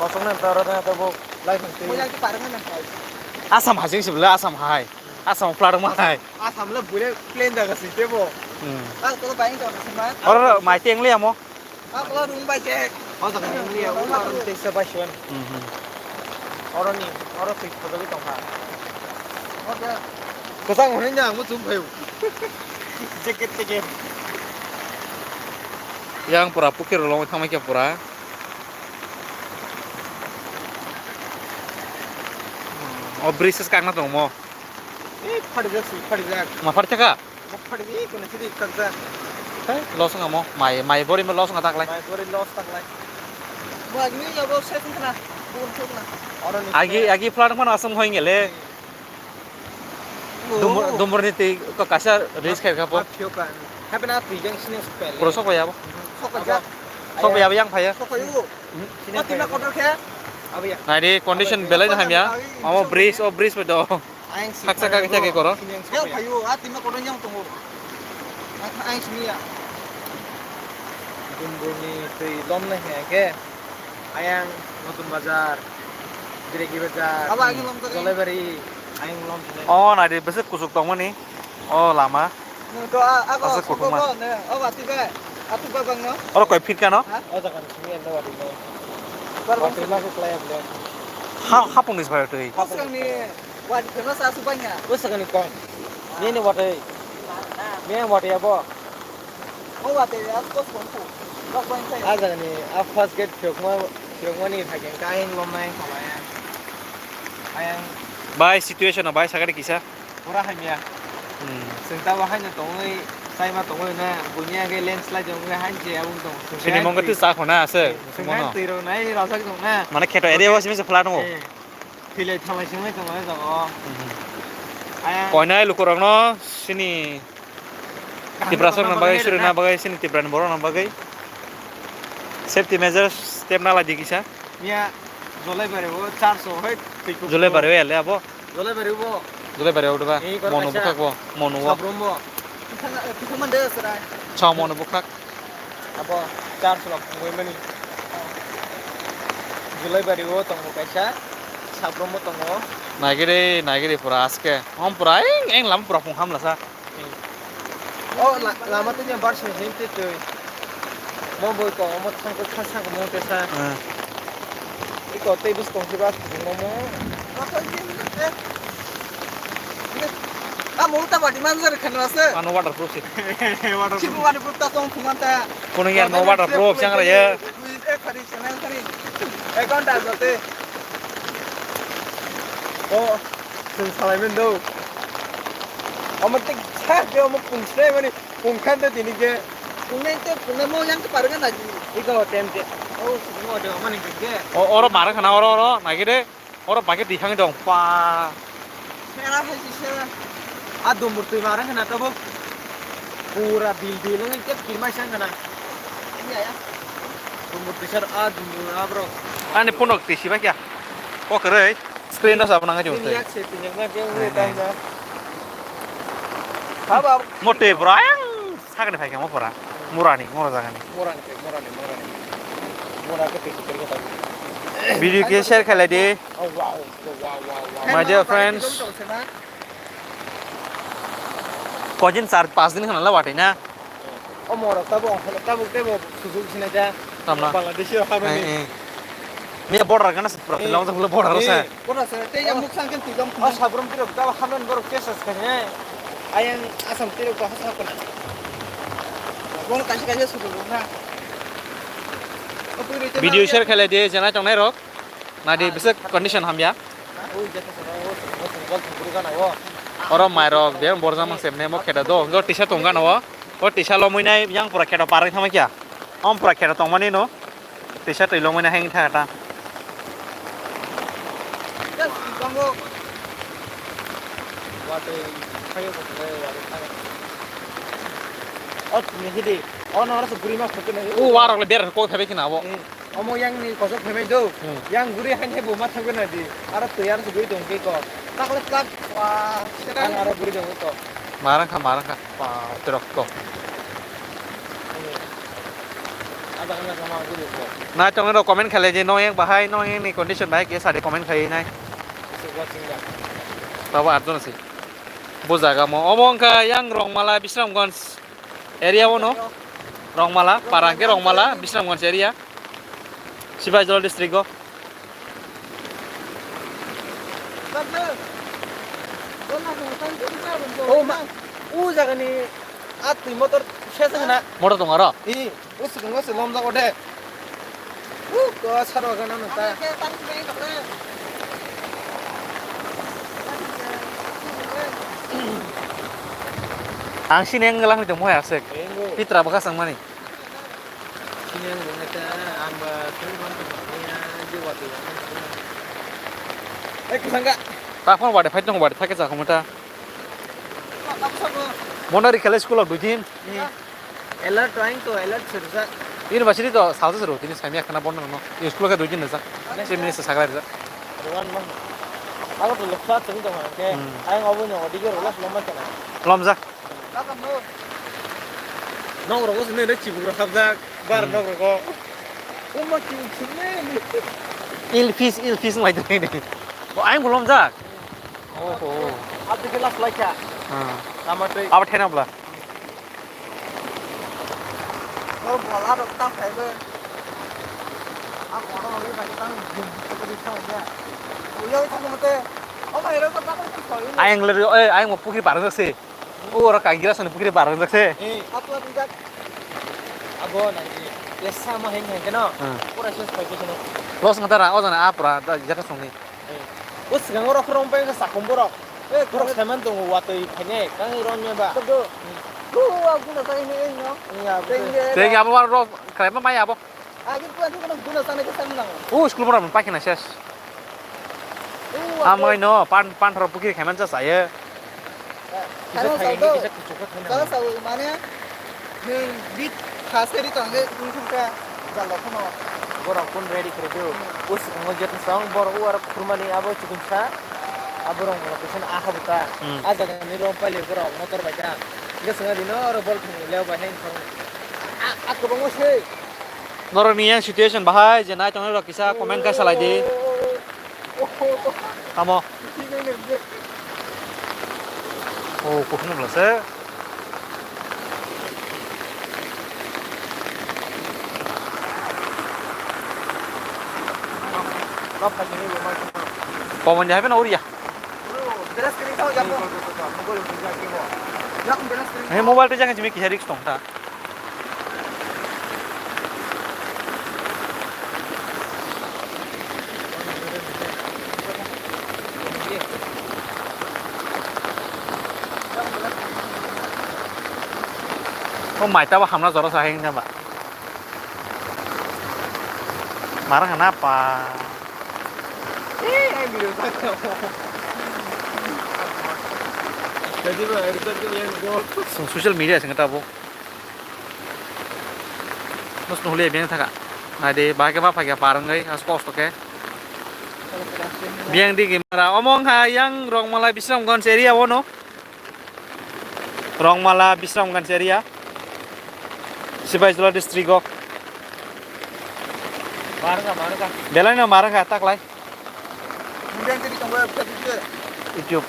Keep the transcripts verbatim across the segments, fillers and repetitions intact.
Kosong na taro na tabo lai thang twi. Mo yang ki parang na kai. Assam hai sing sibla, Assam hai. Assam flood ma hai. Assam la bule plain jaga si tebo. Hmm. Ang ko bai to na sima. Oro mai teng le amo. Ang ko room bai te. O jaga ni le o ma room te sa bai shon. Hmm. Oro ni, oro te ko bai tong ha. Oke. Kosong hone nya mo chum phayu. Jacket, jacket. Yang pura pukir lo thangma kya pura. O bridge se kakna tongmo. Eh, pharijak si, pharijak. Ma pharjak ka? Ma pharijak, kono sidi kakjak. Hei, loss wngamo. Mai, mai bori ma loss wngkha taklai. Mai bori loss taklai. Bo agni yabo se thangna. Bun thangna. Oro ni. Agi, agi flood mano asam hoi ngele. Dumur, dumur ni twi ko kaisa release khai kha po. Phiyok ka. Hape na twi jang sini sok pele. Bro sok ya bo. Sok ya. Sok ya bo yang phaya. Sok ya bo. Hmm. Sini tima kotor khe. Abi ya. Nai di condition belai na hamya. Amo bridge, o bridge bai do. Haksa ka kisa ke koro. Yang phayu, a tima kotor yang tongo. Ang sini ya. Dumur ni twi lom na he ke. Ayang Notun Bazar, Biregi Bazar, Abo agini lom tadi. Jolaibari, ayang lom tadi. Oh, nai di besek kusuk tongmani. Oh, lama. Nung to a, ako, Asa sungko kuthuma. Ko, ne, o, ati ba, ati ba bang no? Oro koi feet kano? Ha? O jaga ni simi endo wadi no. Bar bang. Wadi ma ko klaya blen. Ha, hapung ni sebai tui. Hapung ni. Wadi kena sa su banya. O jaga ni kon. Ni ni wadi. Ni wadi abo. O wate ya, kos kong pu. Kos kong sai. A jaga ni, a first gate phiyokma, phiyokma ni phai khe kain lom nai khalai ya. Ayang. Bai, situation no bai sakari kisa. Pura hamya. Hmm. Sengta bo haino tongoi, saima tongoi na, bunya ge landslide jong ge hain je abung tong. Sini mong ke tu sa khona ase, senghan mono. Tiro nai rajak tong na. Mane kheto area o simi se flat mo. Eh. Thwilai thalai singwi tongmani jaga o. Mhm. Ayang. Koinai lukurokno sini Tiprasokno bagwi, surina bagwi, sini Tiprani borokno bagwi safety measures step nalai di kisa. Miya Jolaibari o church o hai twi kuk Jolaibari o yale abo. Jolaibari bo. Jolaibari o deba. Monu kaisa. Bukhak bo, monu o. Sabrum bo. Thang, eh, thang mande serai. Chao monu bukhak. Abo church rok thangwi mani. Julaibari o tongo kaisa, Sabrum o tongo. Naigiri, naigiri pura aske. Om pura eng, eng lama pura phung hamlasa. O la-, lama tini bar sini sini twi twi. Mo boi ko, mo thang ko kha sa ko mo te sa. Hmm. Iko tei bus tong si bas ko mo mo. A mo ta bati man jar khan ase. Ano waterproof si. Waterproof. Chibu waterproof ta tong phung ta. Kono ya mo waterproof sang ra ya. Ek hari channel hari. Ek ghonta jote. O, sing salai men do. Omo tik thak de omo pung sre mani pung khan de tini ke. Pung nai te pung nai mo yang ke parga na ji. Iko tem te. O, sing mo de omo ni ke. O, oro mara khana oro oro nagi de. Oro bage di hang dong pa. Sera hai si sera. A dumur twi mara khana tabo. Pura bil bil ngi ke kirmai sang khana. Iya ya. Dumur twi sar a dumur a bro. Ani phone rok twi siba kya? Ko kwrwi screen no sabna ngai jung twi. Yak se twi yak na ke ule tang na. Haba. Mote bro ayang. Sakni phai khe mo pora. Murani, mura jagani. Murani, murani, murani. Mura ke tiki tiki tang. Video ke share khalai di. Oh, wow. Wow, wow, wow. My dear friends. Kojin char pas din khana la watai na. O mora tabo, tabo, tabo, sujuk sinai da. Tamna. Bangladeshi o habani. Eh, eh. Ni border gana se pura, eh, long jang border se. Eh, border se, tei yang muk sang ken tijom. O sabrum tirok da hamlen borok tesa se ne. Ayang Assam tirok da hasa kona. Bon kaisa kaisa sudu na. Video share khalai di, jana tongnai rok. Nadi bese condition hamya. Oro mai rok beng borjak mang se ne mo kheda do. Ngo tisa tong gana o. O tisa lomui nai yang pura kheda parang thama kya. Om pura kheda tongmani no. Tisa twi lomui na heng tha ta. O tini hidi. O no oro se buri ma photo nai. U warok le ber ko khabe kina abo. Hmm. Omo yang ni kosok phaimai do. Hmm. Yang guri hain hai bo ma thangbe na di. Aro twi aro se guri tong ke ko. Takle tak wa. Setan aro guri tong ko. Marang kha, marang kha. Pa, trok ko. Nai tongni rok comment khailai di, noyeng bahai, noyeng ni condition bahai khe sadi comment khainai. Baba arjon si. Bo jaga mo. Omo wngkha yang Rongmala, Bisramganj area o no. Rongmala, para hwnkhe Rongmala, Bisramganj area. Sipaijala district o. O ma, o jaga ni a twi motor ses wngna. Motor tongo aro? I, o swkang o se lomjak o de. O, ko saro gana no ta. Ang sini yang ngelang ni tongmo ya sek. Engo. Pitra baka sang mani. Sini ang rungeta, ang ba sini bang tongmo ya, je wati bang tongmo. Eh, kusangga. Ta phone wade, phai tong wade, thake sa khomota. Monari khale school of dujin. Alert to aing to, alert sirsa. University to salsa suru, tini sami akhana bondo no. School ke dujin sa. Three minutes sa sagla sa. Ruan mang. Ako to leksa tong tong ke. Hmm. Aing obo no, dige rolas lomba kana. Lomja. Nok rogo sini re chibuk rok habjak. Bar nok rogo. Uma ki chimne. Il fish, il fish mai tong ni. Bo aing bolom jak. Oho. Abdi ke last like ya. Hmm. Tama tei. Abo thena bla. Oh, bola rok tam khai be. Ah, bola rok ni bai tang. Ko di thang ya. Uyo thang mate. Oh, mai rok tam ko. Aing le, eh, aing mo pukri par se. O oro kaigira sani pukiri bar wngjak se. Eh. Abo nang di. Lesa ma heng heng keno. Hmm. Pura ses pai keno. Los ngata ra o jana a pura da jata songni. Eh. O sgang oro khrom pai ka sakom borok. Eh, khrom semen tongo watoi phene. Kang ron me ba. Tabdo. Lu a guna sai ne no. Ya. Tenge. Tenge abo ro krai ma mai abo. Agi puan tu kana guna sana ke sana nang. O school pura paikina ses. Amai no pan, pan tharo pukiri khaiman cha saye. Kisa kuchuk kha thaina. Sala sao mane nwng bit khas kari tong je ung thung kha jalo kono. Borok kun ready kre do. Us ngo jet song bor u ar khurmani abo chukun sa. Aborok mo location aha buta. Hmm. A jaga ni rom paile borok motor bai kha. Ge sanga dino ro bol thung leo bai heng thung. A, a kwbangma se. Norokni yang situation bahai je nai tongnai rok kisa comment khe salai di. Tamo. O kuphung bwla se. Komon jahai phano uriya. He mobile twi jang simi kisa risk tong ta. O mai ta bo hamna jora sa heng jamba. Marang na pa. Social media sing ta bo. Nos nuhli biang thaka. Nai de, bahai khe ma phai khe par wngwi, as kosto khe. Biang di gimara. Omo wngkha yang Rongmala Bisramganj area o no. Rongmala Bisramganj area. Sipaijala district o. Belai no mar wngkha taklai. YouTube.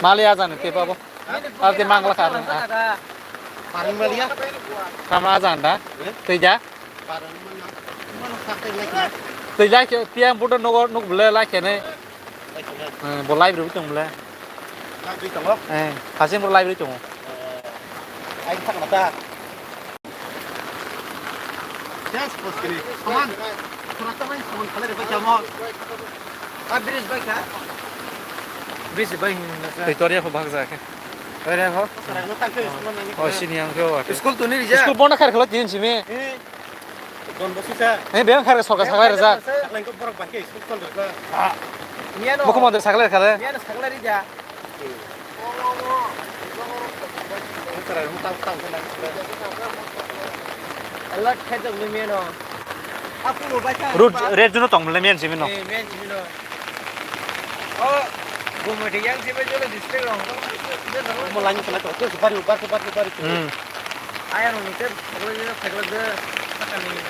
Mali ajan te pabo. Arte mangla karang. Parang mali ya. Sama ajan da. Teja. Twi lai khe tiang budo nogo nuk bwle lai khe ne. Lai khe ne. Eh, bo library tongo bwle. Library tongo? Eh, haching bo library tongo. Eh, ai thang na ta. Yes, bos kini. Saman. Khura ta mai saman khalai re bai jamo. A bridge bai kha. Bridge bai hin na. Twi toria kho bhag ja khe. Toria kho. Sara no ta khe school nang. Oh, sini ang khe. School tu ni rija. School bona khar khlo tin simi. Eh. Don Bosui sa. Eh, beng khar sorkar saklai rajak. Saklai kok borok bai khe school tol rajak. Mukhyamantri saklai khale. Miyano saklai rija. Alert khaijak nwi meno. Aku no bai kha. Road red zone tong le men simi no. Eh, men simi no. Oh, Gumati yang simi jolo district rong. Mo lain kena to, to bari, bari, bari, bari. Hmm. Aya no nite, phaglak de, phaglak de, sakani.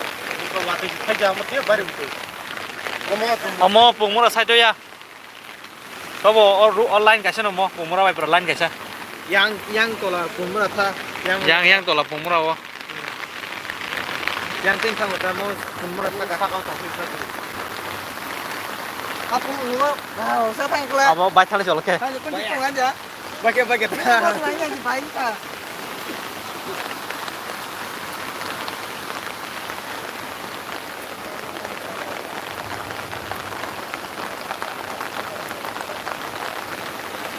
Ko wati khaija mo te bari. Omo, omo, pungmura side ya. Tobo o ru-, o line kaisa no mo, Pumura bai pura line kaisa. Yang, yang tola Pumura tha, yang. Yang, yang tola Pumura o. Yang tin thang ta mo Pumura saka. Saka ta. Apu ulo, ah, sa thang kla. Abo bai thale cholo ke. Hai, kun thang aja. Bage, bage. Bage, bage.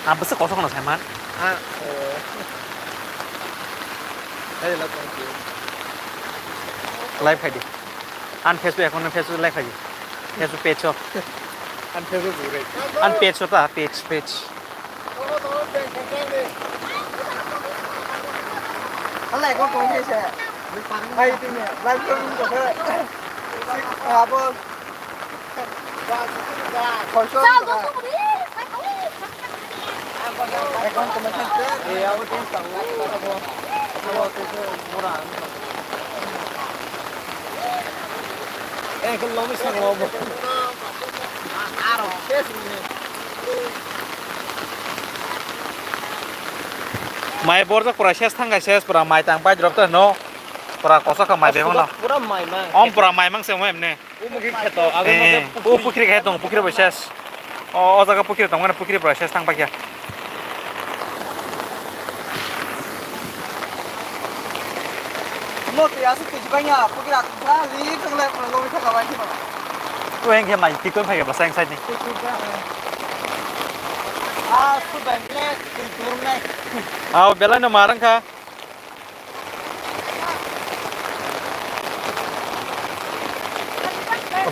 Ah, bwswk koso kono saiman. Ah, oh. Hai, la, thank you. Live khai di. An Facebook account, Facebook live khai di. Facebook page o. An Facebook burai. An page o ta, page, page. Hala, account kong khe se. Hai, tini, live kong khe. Abo. Chal, dong, dong, dong. Mai borjak pura ses thangkai ses pura mai tang pai drop no pura kosa kha mai bebang no. Pura mai ma. Om pura mai mang se mo emne. O mukhi kheto, abo mukhe. Eh, o pukhri khe tong, pukhri bai ses. O, o jaga pukhri tong, mane pukhri bai ses thang paikha. Mo twi aswk twi bangya, pukhri atwsa, li tong le, lo mi thaka bai khino. O hengkhe mai tikon phaikha bwsa heng side ni. Ah, su bang le, twi turun nai. Aw, belai no marang kha.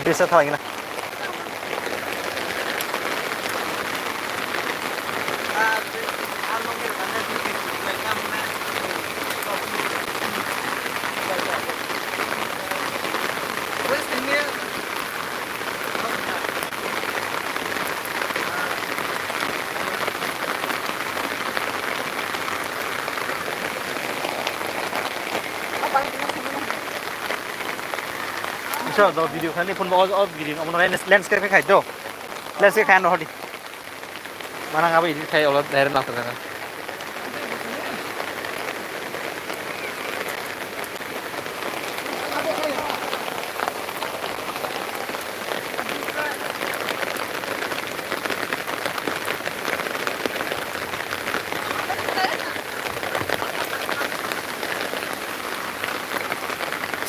Bisa thalang gina. Bisa do video khani phone bo o, o video omo landscape khai do. Landscape khai no hodi. Manang abo edit khai olo direct nang tong.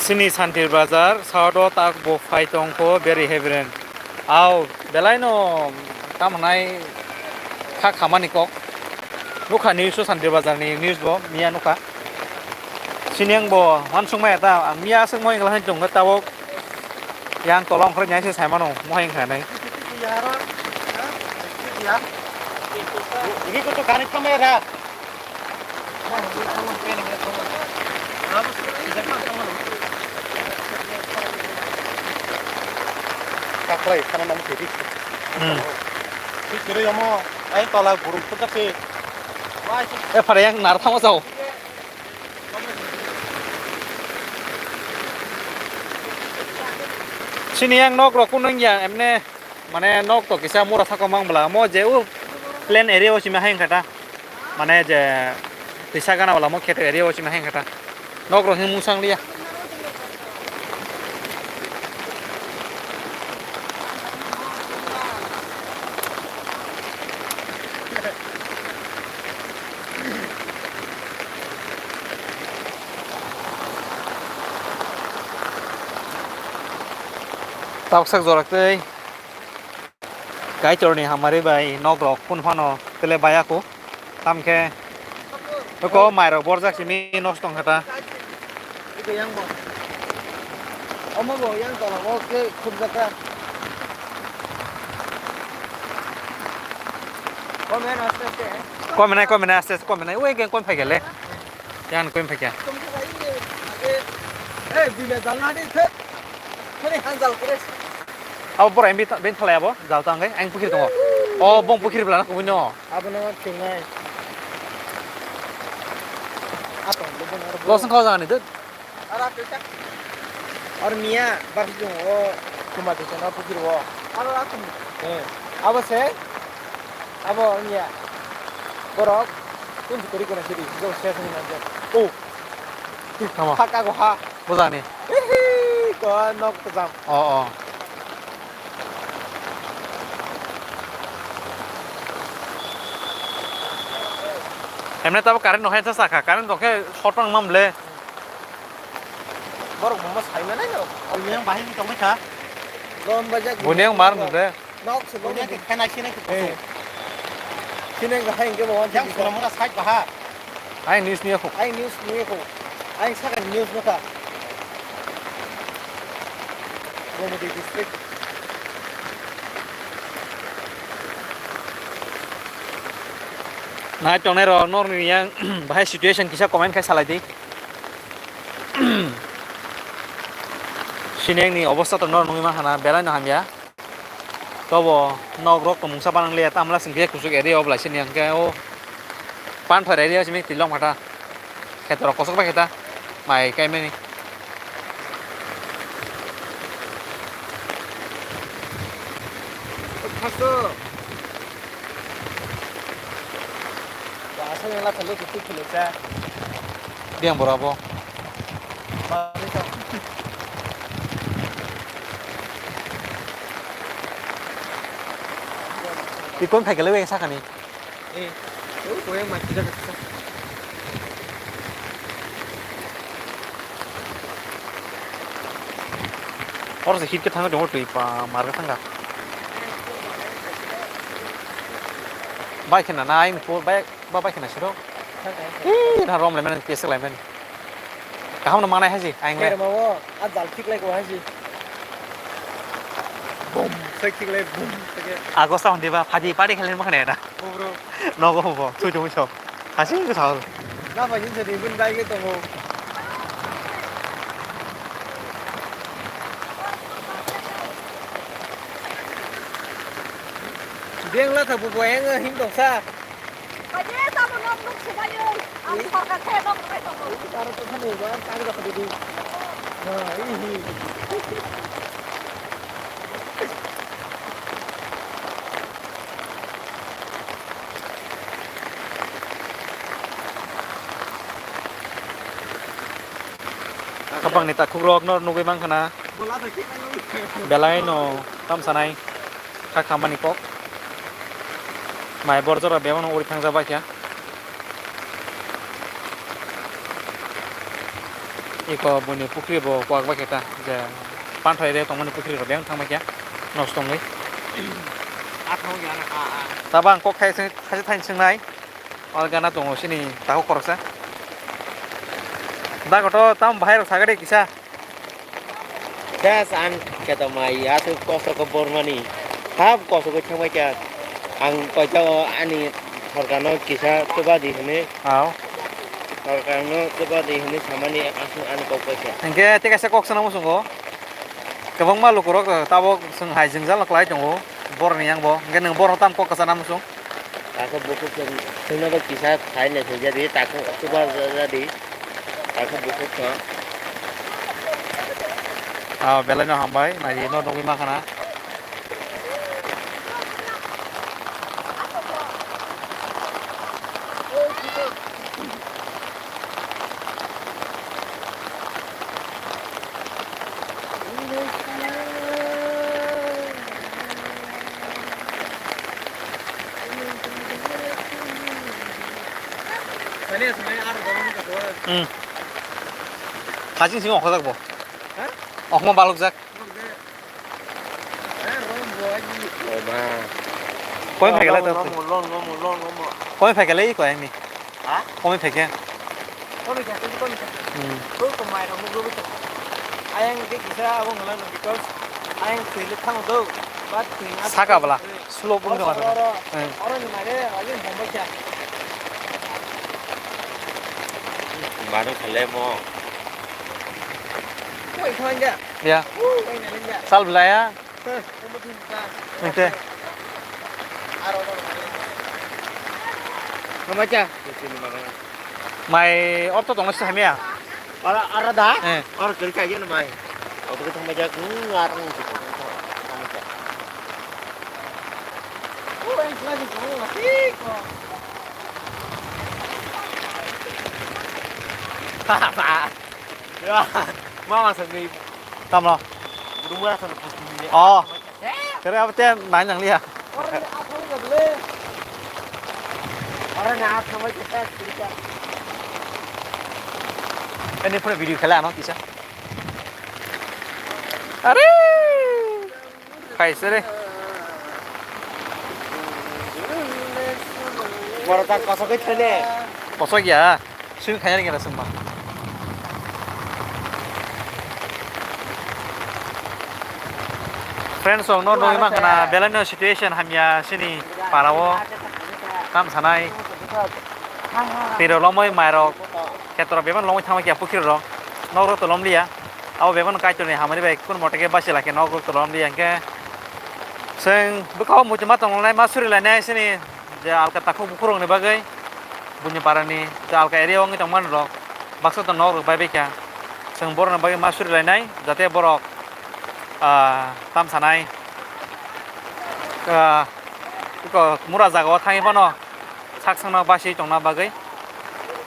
Chini Santir Bazar, south o tak bo phai tongkho beri hebren. Au, belai no tam hwnai kha khamani kok. Nukha news o Santir Bazar ni news bo, miya nukha. Sini ang bo, han sung maya ta, ang miya aswk mohing kala han tong kha tabok. Yang tolong khre nyai se sai mano, mohing kha nai. Ini ko to kani kamera. Kaklai, khana nang tiri. Hmm. Tiri amo, ai tola gurung pun tapi. E phare yang nar thama jao. Sini yang nok rok kunung ya, emne. Mane nok to kisa mura saka mang bwla mo je u plain area o simi hai wngkha ta. Mane je twisa gana bwla mo kheto area o simi hai wngkha ta. Nok rok himung sang liya. Tabuk sak jorak tei. Kaitorni hamari bai nok rok phun phano tele baya kho. Tamkhe ko mai rok borjak simi nosto wngkha ta. Yang bo. Omo bo yang tola bo khe khubjak ta. Komen aste aste. Komen nai, komen nai, aste aste komen nai. Ui, gen kon phai gele. Yang koi phaikya. Eh, bina jalna ni thek. Kani han jal kres. Abo bora bini thalai abo jal tangkai ang pukhiri tongo. O bong pukhiri bela na kubui no. Abo no thingnai. Ato, lubun aro. Losong kau jangan itu. Aro atu ta. Aro miya, bar sijung o, kuma tu chana pukhiri o. Aro aku. Eh, abo se, abo miya. Borok, tun tu kori kona sidi, jo se sini nanti. Oh. Tama. Haka go ha. Bujani. Hihi, ko nok tu jam. Oh, oh. Emne tabo current no hai sa sakha, current no khe short pang mam le. Borok bo ma sai manai no. Buni yang bahai ni tongbai kha. Lom bajak. Buni yang mar nukre. Nok se buni yang khe khenai sinai khe. Eh. Sinai ga hai ke bo. Yang sura mura sai baha. Ai news niya ko. Ai news niya ko. Ai saka news no ka. Gomati district. Nai tongnai rok norni yang bahai situation kisa comment khai salai di. Sinengni obostha to nor nungwi mankha na, belai no hamya. Tobo nok rok to mungsa banang liya, tamla sing khe kuchuk area o belai sini hwnkhe o Panthor area simi tilong phatha. Kheto rok kosok bai khe ta mai kaimani. Khaso. Ba asal yang la thalo tu tu khulesa. Diang bora bo. Ikon phaikele weng sakani. Eh, oh, koyang mati jaga kisa. Hor se hit ke thangwi tongo twi pa mar ke thangkha. Bai khena na aini po bai. Ba bai khna siro. Ih, na rom lemon, pesek lemon. Kaham no manai haji, aing le. Kerma o, a jal thik lai ko haji. Boom, sai thik lai, boom, sai ke. Agosta hon diba, phadi party khelen ma khna da. Bro. Nogo bo, thui thui so. Hasi ko sao. Na ba yin jadi bun dai ke tongo. Beng la thabu bo yang him dong sa. Kaje tamo nok nuk subayo. Ang sorkar khe nok nuk tongo. Aro to thani ba kang da phadi di. Ha, ihi. Khapang ni takhuk rok no nugwi mankha na. Belai no tam sanai. Kha khamani kok. Mai bor jora bebak no uri thangja bai kha. Iko buini pukhri bo kwak bai khe ta, je panthai re tongmani pukhri rok bebak thang bai khe nosto wngwi. Tabang kok khai se, khai se thaini swngnai. O gana tongo sini takhuk khoroksa. Dago to tam bahai rok sagade kisa. Das ang keto mai aswk kosto khe bormani. Hap kosto khe thangbai kha. Ang koito ani sorkarno kisa chuba di hwnwi. Hao. Sorkarno chuba di hwnwi samani aswk ani kok bai kha. Hingke tei kaisa kok sana muchungo. Kwbangma lukurok tabok chwng hai jwngjal no kwlai tongo. Borokni yang bo. Hingke nwng borok tam kok kwchana muchung. Takhuk bukhuk chwng, chwngno bo kisa khai le thwijadi, takhuk chuba jadi, takhuk bukhuk chwng. Ah, belai no hambai, nai no nugwi mankha na. Hmm. Haching simi okhojak bo. Ha? Okhma balokjak. Oba. Koi phaikhe lai to? Lomo, lomo, lomo, lomo. Koi phaikhe lai koi ani? Ha? Koi phaikhe? Koi phaikhe, koi phaikhe. Hmm. Koi ko mai rok nugwi tong. Ayang ke kisa abo ngalano because ayang thwi le thang do. But thwi na. Saka bala. Slope wngkha oro, oro, hmm. Oro ni mare, agi bombai kya. Manu khale mo. Oi, thangja. Ya. Oi, nangja. Sal belai ya. Heh. Nangte. Namacha. Mai orto tongna sih hamya. Ora, ora da? Eh. Ora kiri kaya na mai. Oke, thangja ku ngarang gitu. Namacha. Mama sangwi. Tamno? Rumah sana pasti. Oh. Kere apa teh nanya liya. Ini pura video khala ano kisa. Are. Khaisere. Borok tak kosok khe thene. Kosok ya. Simi khaya ringra sumba. Friends, no nui mangkana belai no situation hamya sini parao. Tam sanai. Tiro lomoi mairok. Khetro beban lomoi thangma kya pukhirok. Nokro to lomliya. Abo bebano Kaitorni hamari bai kun mote khe basi lakhe nok rok tolom di hwnkhe. Chwng bwkha o muchungma tonglainai ma suri lainai sini je alka takhuk bukhurokni bagwi buini parani je alka area o wngwi tongmani rok baksa to nok rok bai baikha. Chwng borokni bagwi ma suri lainai jate borok, ah, tam sanai, ah, iko mura jaga o thangwi phano sak sakno basi tongna bagwi.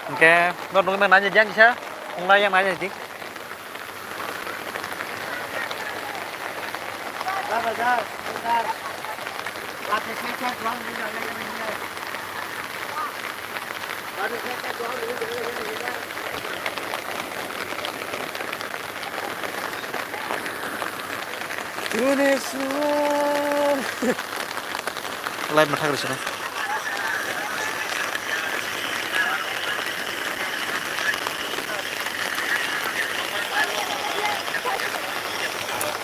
Hwnkhe no nungwi mano nai jang kisa wngna yang nai di. Live ma thang rwsana.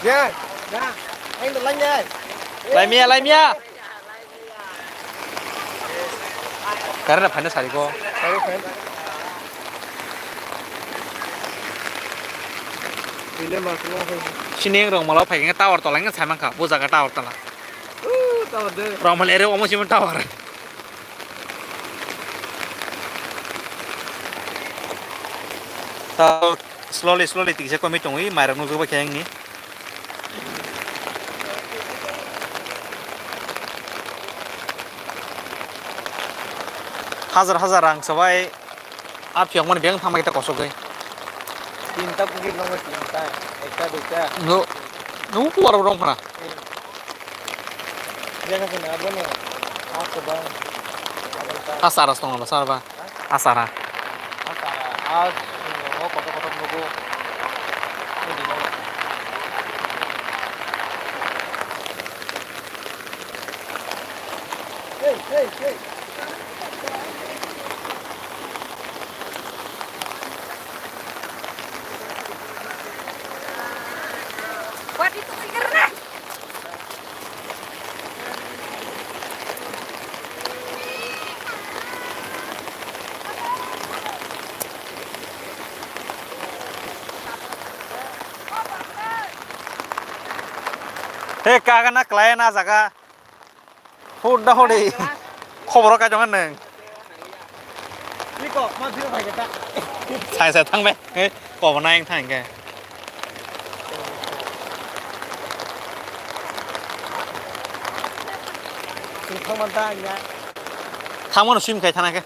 Ya, ya. Aing to lang ya. Lai mia, lai mia. Karena phano sari ko. Sini yang rong malah pakai tower tolang yang sama kah, bu jaga tower tolang. Rong malah ere omo sima tower. Tower slowly, slowly tiksa komi tongwi, mairok nukjagwi khe wngni. Hajar hajar rang sobai, a phiyokmani beng thamma kita kosogwi. Tinta kugit nongo, tinta, ekta, duita. No, no, kuar rong phana. Jaga sini abono, a kobang. Asara stong ba, sar ba. Asara. Asara. Ah, oh, kotor kotor nugo. Ini di mana? Hey, hey, hey. What itu sih karena? He, kaga na klai na jaga. Hudda hudi. Khoboro kai tongo nwng. Sai sai thang be. He, kobo nai thang ke. Thang mano sim khai thana ke.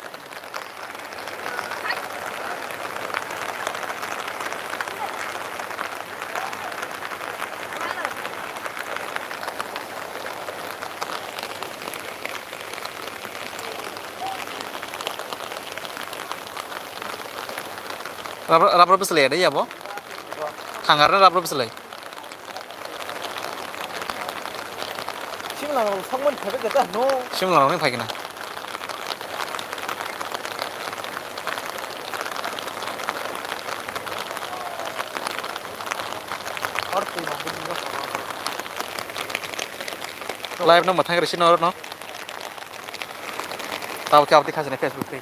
Rubber, rubber bwswlai ya de yabo? Thangar na rubber bwswlai? Simla rok sakmani phaibai khe ta hwno. Simla rok ni phai khe na. Live no mwthang rwsino oro no. Tabo khe abo twi khajani Facebook twi.